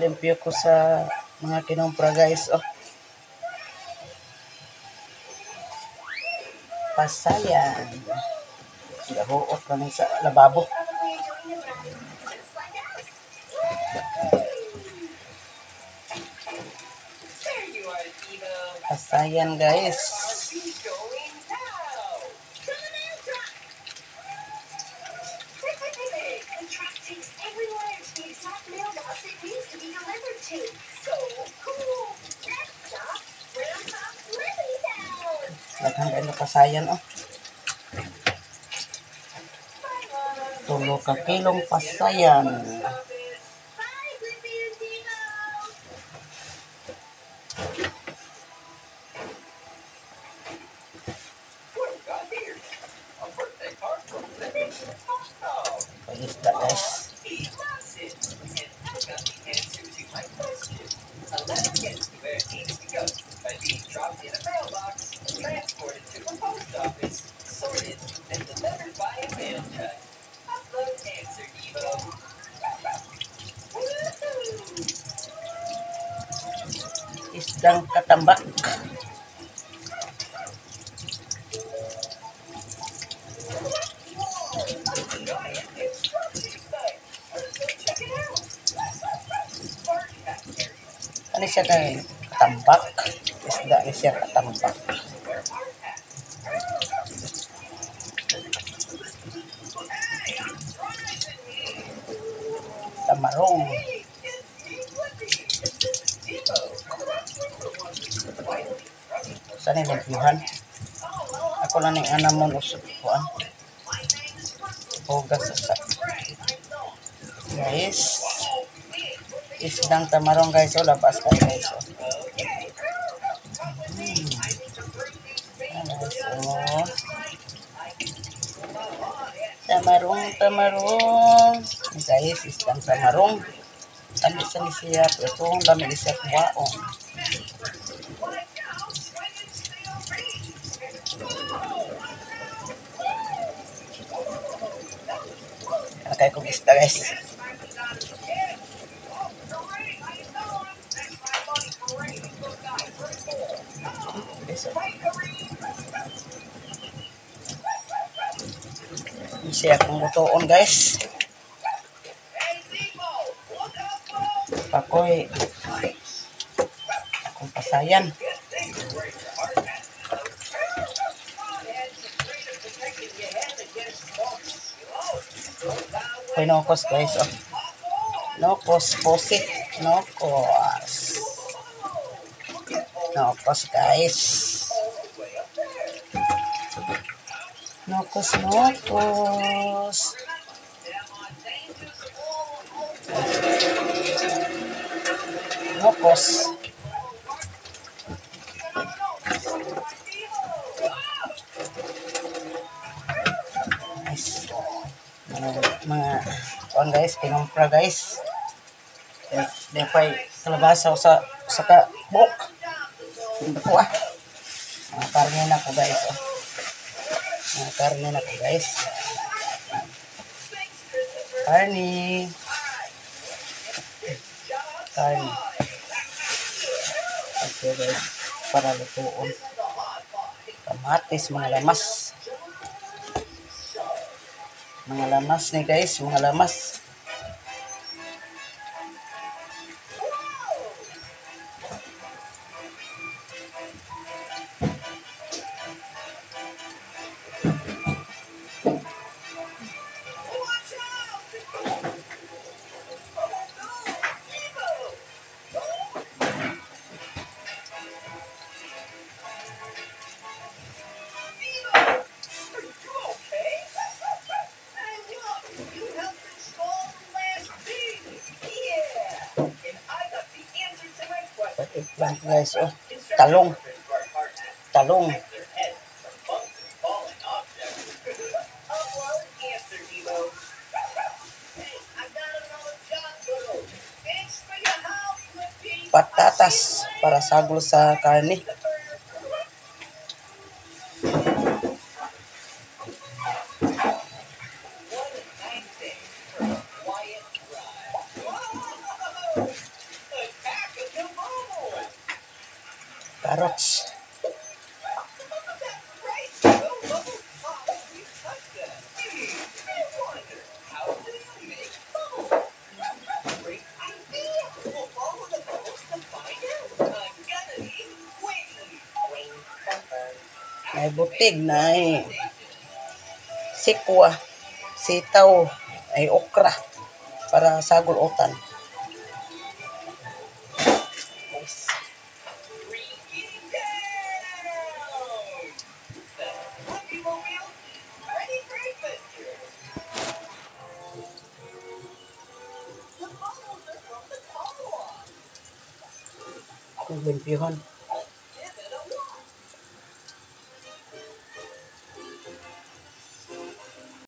Nagalimpyo ko sa mga kinumpra, guys. Oh. Pasayan. Gahuot kami sa lababo. Pasayan, guys. Daghan kayo pasayan, oh. 3 ka kilong pasayan. Pag-isda, guys. Isdang katambak. Ano siya kay katambak? Isda ni siya katambak. Tamarong. Saan yung limpyuhan? Ako lang yung anamon usap kuan. Hugas sa guys. Isdang tamarong, guys. Oh, labas kayo, guys. Oh. Ayan, guys. Oh. Tamarong, tamarong. Guys, isdang tamarong. Lami sa ni siya. Ito, lami ni siya kuwaon. Ano kayo kong isda, guys? Guys, oh. Ini siya akong lutoon, guys. Pakoy. Akong pasayan. Ako'y nokos, guys. Oh. Nokos, pusit. Nokos. Nokos, guys. Nokos, nokos. Nokos. Guys. Mga kuan, guys, kinumpra, guys. Di pa kalabasa sa ka buok. Hindi ko ah. Mga karne na ko, guys. Oh. Mga karne na ko, guys. Karne. Karne. Okay, guys, para lutuon. Kamatis, mga lamas. Mga lamas ni, guys, mga lamas. Eggplant, guys, oh. Talong. Talong. Patatas para sagol sa karne. May butig na eh. Sikwa, sitaw, ay okra para sagol utan. Guys. Limpyuhon.